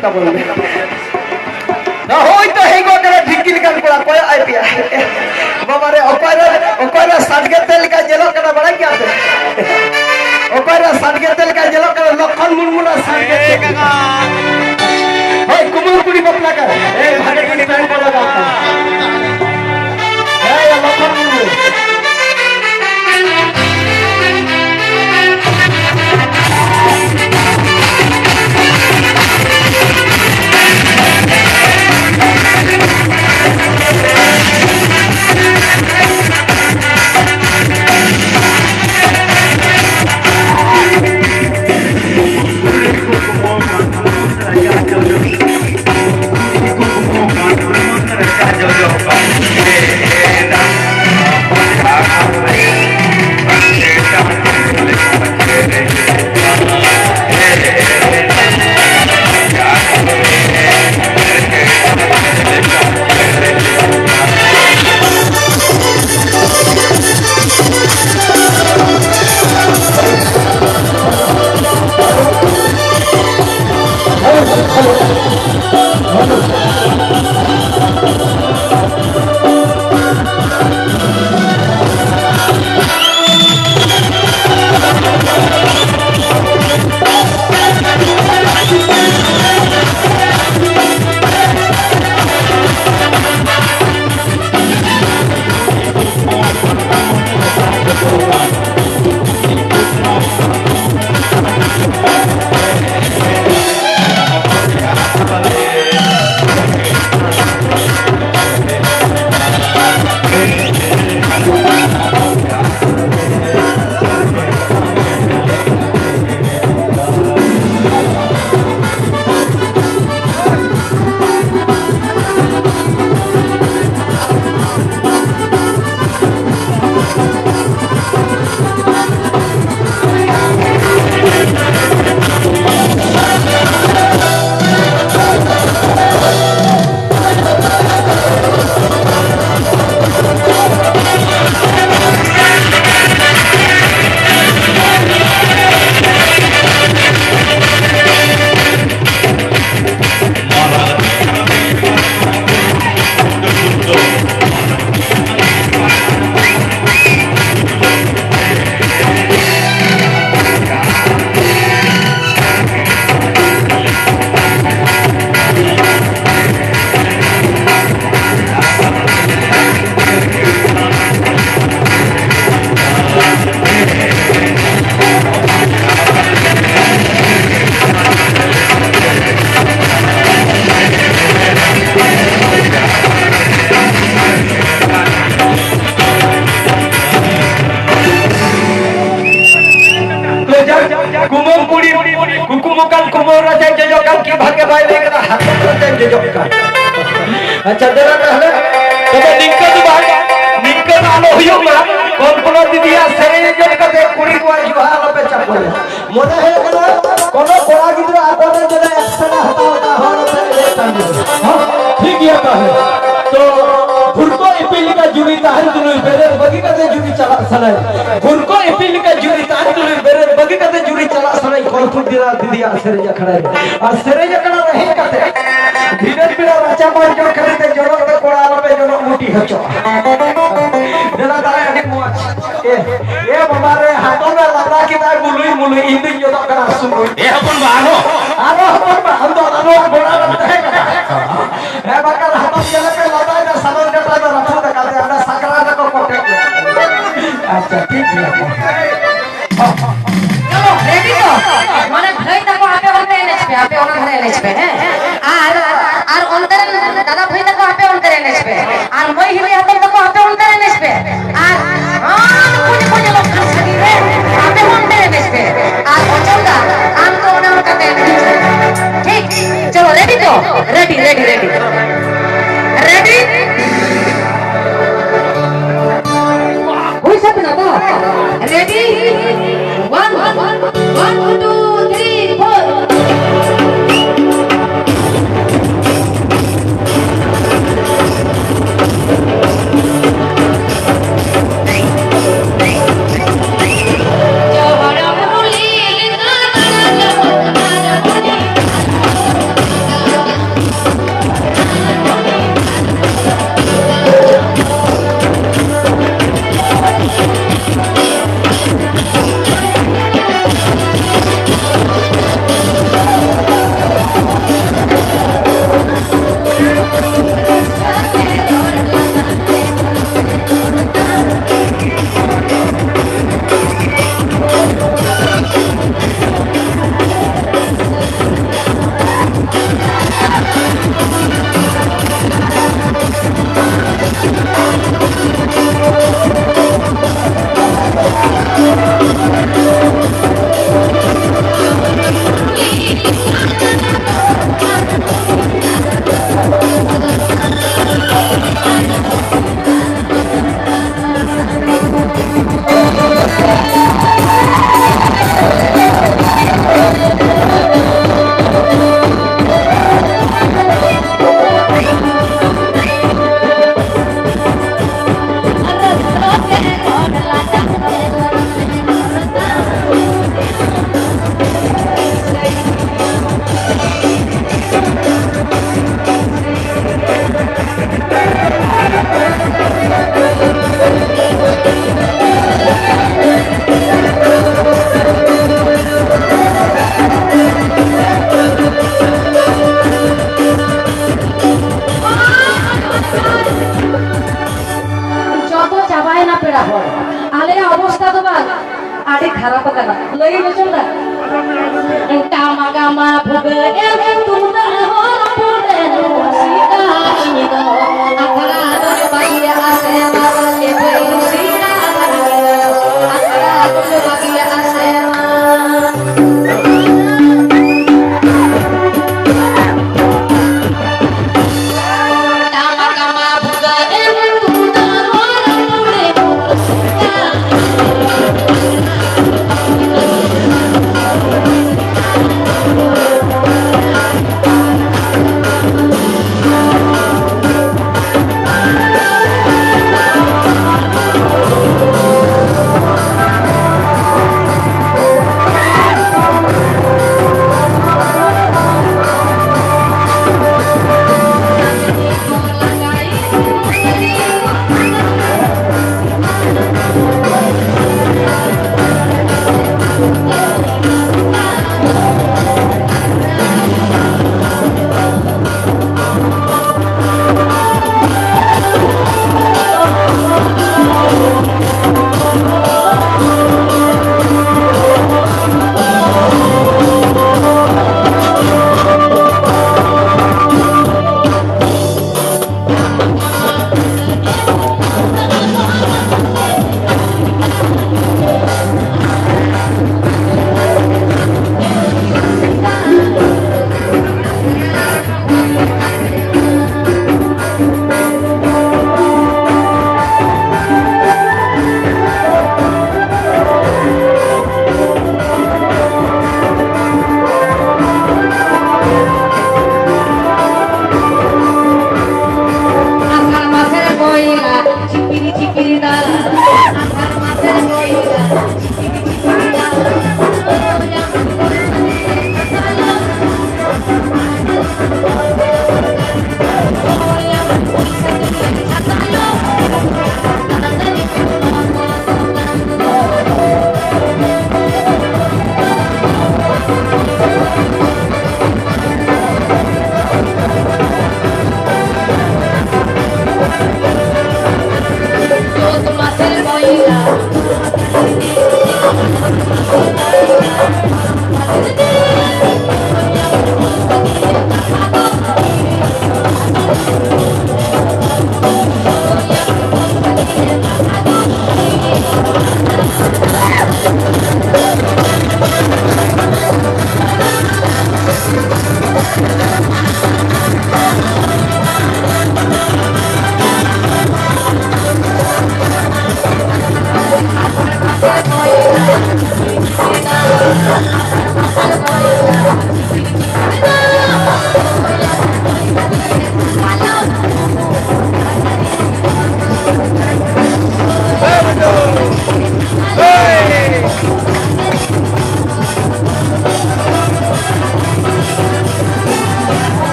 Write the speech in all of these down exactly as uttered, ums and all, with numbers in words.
ᱛᱟᱵᱚᱱ ᱢᱮ᱾ ᱦᱳᱭ ᱛᱚ, ᱦᱮᱡ ᱜᱚᱫ ᱠᱟᱱᱟ ᱰᱷᱤᱝᱠᱤ ᱞᱮᱠᱟᱱ ᱠᱚᱲᱟ, ᱠᱚᱭᱚᱜ ᱟᱭ ᱯᱮᱭᱟ᱾ ᱵᱟᱵᱟ ᱨᱮ, ᱚᱠᱚᱭ ᱨᱮ, ᱚᱠᱚᱭ ᱨᱮ ᱥᱟᱰᱜᱮ ᱛᱮ ᱞᱮᱠᱟ ᱧᱮᱞᱚᱜ ᱠᱟᱱᱟ, ᱵᱟᱲᱟᱭ ᱜᱮᱭᱟ ᱯᱮ? ᱚᱠᱚᱭ ᱨᱮ ᱥᱟᱰᱜᱮ ᱛᱮ ᱞᱮᱠᱟ ᱧᱮᱞᱚᱜ ᱠᱟᱱᱟ, ᱞᱚᱠᱷᱚᱱ ᱢᱩᱨᱢᱩ ᱨᱮ ᱥᱟᱰᱜᱮ ᱛᱮ᱾ ᱦᱳᱭ, ᱠᱩᱢᱟᱹᱝ ᱠᱩᱲᱤ ᱵᱟᱯᱞᱟ ᱠᱟᱱᱟ᱾ ᱮ, ᱵᱷᱟᱜᱮ ᱴᱷᱤᱠ ᱯᱮᱱᱴ ᱠᱚ ᱞᱟᱜᱟᱣ ᱠᱟᱱᱟ᱾ ᱦᱮᱸ, ᱭᱟ, ᱞᱚᱠᱷᱚᱱ ᱢᱩᱨᱢᱩ᱾ ᱠᱤ ᱵᱷᱟᱜᱮ ᱵᱟᱭ ᱞᱟᱹᱭ ᱠᱟᱫᱟ, ᱦᱟᱛᱮ ᱠᱟᱛᱮ ᱡᱚᱡᱚᱜ ᱠᱟᱱ᱾ ᱟᱪᱪᱷᱟ, ᱫᱮᱞᱟ ᱛᱟᱦᱞᱮ, ᱛᱚᱵᱮ ᱱᱤᱝᱠᱟᱹ ᱫᱚ ᱵᱟᱝ, ᱱᱤᱝᱠᱟᱹ ᱫᱚ ᱟᱞᱚ ᱦᱩᱭᱩᱜ ᱢᱟ᱾ ᱠᱚᱞᱯᱚᱱᱟ ᱫᱤᱫᱤᱭᱟᱜ ᱥᱮᱨᱮᱧ ᱟᱸᱡᱚᱢ ᱠᱟᱛᱮ ᱠᱩᱲᱤ ᱠᱚᱣᱟᱜ ᱡᱩᱦᱟ ᱟᱞᱚᱯᱮ ᱪᱟᱯᱚᱭᱟ᱾ ᱢᱚᱱᱮ ᱦᱩᱭᱩᱜ ᱠᱟᱱᱟ, ᱠᱚᱱᱚ ᱠᱚᱲᱟ ᱜᱤᱫᱽᱨᱟᱹ ᱟᱠᱚ ᱨᱮᱱ ᱡᱮᱱᱚ ᱮᱠᱥᱮᱱ ᱮ ᱦᱟᱛᱟᱣ ᱠᱟᱜ ᱦᱚᱲ ᱟᱛᱮ ᱮᱱᱮᱡ ᱠᱟᱱ ᱜᱮᱭᱟ᱾ ᱦᱚᱸ, ᱴᱷᱤᱠ ᱜᱮᱭᱟ ᱛᱟᱦᱞᱮ᱾ ᱛᱚ, ᱵᱷᱩᱨᱠᱚ ᱤᱯᱤᱞ ᱞᱮᱠᱟ ᱡᱩᱨᱤ ᱛᱟᱦᱮᱱ ᱛᱩᱞᱩᱡ ᱵᱮᱨᱮᱫ ᱵᱟᱹᱜᱤ ᱠᱟᱛᱮ ᱡᱩᱨᱤ ᱪᱟᱞᱟᱜ ᱥᱟᱱᱟᱭ᱾ ᱵᱷᱩᱨᱠᱚ ᱤᱯᱤᱞ ᱞᱮᱠᱟ ᱡᱩᱨᱤ ᱛᱟᱦᱮᱱ ᱛᱩᱞᱩᱡ ᱵᱮᱨᱮᱫ ᱵᱟᱹᱜᱤ ᱠᱟᱛᱮ ᱡᱩᱨᱤ ᱪᱟᱞᱟᱜ ᱥᱟᱱᱟᱭ᱾ ᱠᱚᱞᱯᱚᱱᱟ ᱫᱤᱫᱤᱭᱟᱜ ᱥᱮᱨᱮᱧ ᱟᱠᱷᱲᱟ ᱨᱮ᱾ ᱟᱨ ᱥᱮᱨᱮᱧ ᱟᱠᱷᱲᱟ ᱨᱮ ᱦᱮᱡ ᱠᱟᱛᱮ ᱵᱷᱤᱱᱟᱹ ᱵᱷᱤᱱᱟᱹ ᱨᱟᱪᱟ ᱵᱟᱝ ᱡᱚᱲ ᱠᱷᱟᱹᱛᱤᱨ ᱛᱮ ᱡᱚᱱᱚᱜ ᱛᱮ ᱠᱚᱲᱟ ᱟᱞᱚᱯᱮ ᱡᱚᱱᱚᱜ ᱢᱩᱴᱤ ᱦᱚᱪᱚᱜᱼᱟ᱾ ᱫᱮᱞᱟ ᱛᱟᱦᱞᱮ, ᱟᱹᱰᱤ ᱢᱚᱡᱽ᱾ ᱮ, ᱮ ᱵᱟᱵᱟ ᱨᱮ, ᱦᱟᱛᱚᱢ ᱮ ᱞᱟᱸᱫᱟ ᱠᱮᱫᱟᱭ, ᱢᱩᱞᱩᱭ ᱢᱩᱞᱩᱭ, ᱤᱧ ᱫᱩᱧ ᱡᱚᱫᱚᱜ ᱠᱟᱱᱟ ᱥᱩᱱᱩᱭ᱾ ᱮ ᱦᱚᱯᱚᱱ ᱵᱟ, ᱟᱞᱚ᱾ ᱟᱞᱚ ᱦᱚᱯᱚᱱ ᱵᱟ, ᱟᱢ ᱫᱚ ᱟᱞᱚ ᱜᱚᱲᱟ ᱨᱮᱢ ᱛᱟᱦᱮᱸ ᱠᱟᱱᱟ᱾ ᱦᱮᱸ, ᱵᱟᱠᱷᱟᱱ ᱦᱟᱛᱚᱢ ᱧᱮᱞᱮ ᱯᱮ ᱞᱟᱸᱫᱟᱭᱮᱫᱟ, ᱥᱟᱫᱚᱢ ᱡᱚᱴᱟ ᱫᱚ ᱨᱟᱹᱯᱩᱫ ᱟᱠᱟᱫ ᱛᱟᱭᱟ, ᱚᱸᱰᱮ ᱥᱟᱠᱨᱟᱛ ᱨᱮᱠᱚ ᱠᱚᱴᱮᱡ ᱞᱮᱫ ᱠᱚᱣᱟ᱾ ᱟᱪᱪᱷᱟ, ᱴᱷᱤᱠ ᱜᱮᱭᱟ᱾ ᱪᱚᱞᱚ, ᱨᱮᱰᱤ ᱛᱚ? ᱢᱟᱱᱮ ᱵᱷᱟᱹᱭ ᱛᱟᱠᱚ ᱟᱯᱮ ᱚᱱᱛᱮ ᱮᱱᱮᱡ ᱯᱮ, ᱟᱯᱮ ᱚᱱᱟ ᱫᱷᱟᱨᱮ ᱮᱱᱮᱡ ᱯᱮ, ᱦᱮᱸ? ᱟᱨ, ᱟᱨ ᱚᱱᱛᱮ ᱨᱮᱱ ᱫᱟᱫᱟ ᱵᱷᱟᱹᱭ ᱛᱟᱠᱚ ᱟᱯᱮ ᱚᱱᱛᱮ ᱨᱮ ᱮᱱᱮᱡ ᱯᱮ, ᱟᱨ ᱢᱟᱹᱭ ᱦᱤᱞᱤ ᱦᱟᱛᱚᱢ ᱛᱟᱠᱚ ᱟᱯᱮ ᱚᱱᱛᱮ ᱨᱮ ᱮᱱᱮᱡ ᱯᱮ, ᱟᱨ ᱦᱟᱱᱠᱩ ᱠᱚ ᱧᱮᱞᱚᱜ ᱠᱟᱱ ᱥᱟᱺᱜᱤᱧ ᱨᱮ, ᱟᱯᱮ ᱦᱚᱸ ᱚᱱᱛᱮ ᱨᱮ ᱮᱱᱮᱡ ᱯᱮ, ᱟᱨ ᱚᱪᱚᱞ ᱫᱟ ᱟᱢ ᱫᱚ ᱚᱱᱮ ᱚᱱᱠᱟ ᱛᱮ ᱮᱱᱮᱡ ᱢᱮ᱾ ᱴᱷᱤᱠ? ᱪᱚᱞᱚ, ᱨᱮᱰᱤ ᱛᱚ? Ready, ready, ready. ᱨᱮᱰᱤ? ᱦᱩᱭ ᱥᱟᱹᱛ ᱮᱱᱟ ᱛᱚ? Ready? One, one, two, three, four.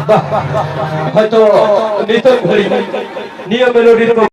ᱵᱟᱦ, ᱦᱚᱭᱛᱚ ᱱᱤᱛᱚᱜ ᱜᱷᱟᱹᱲᱤᱡ ᱱᱤᱭᱟᱹ melody ᱨᱮᱫᱚ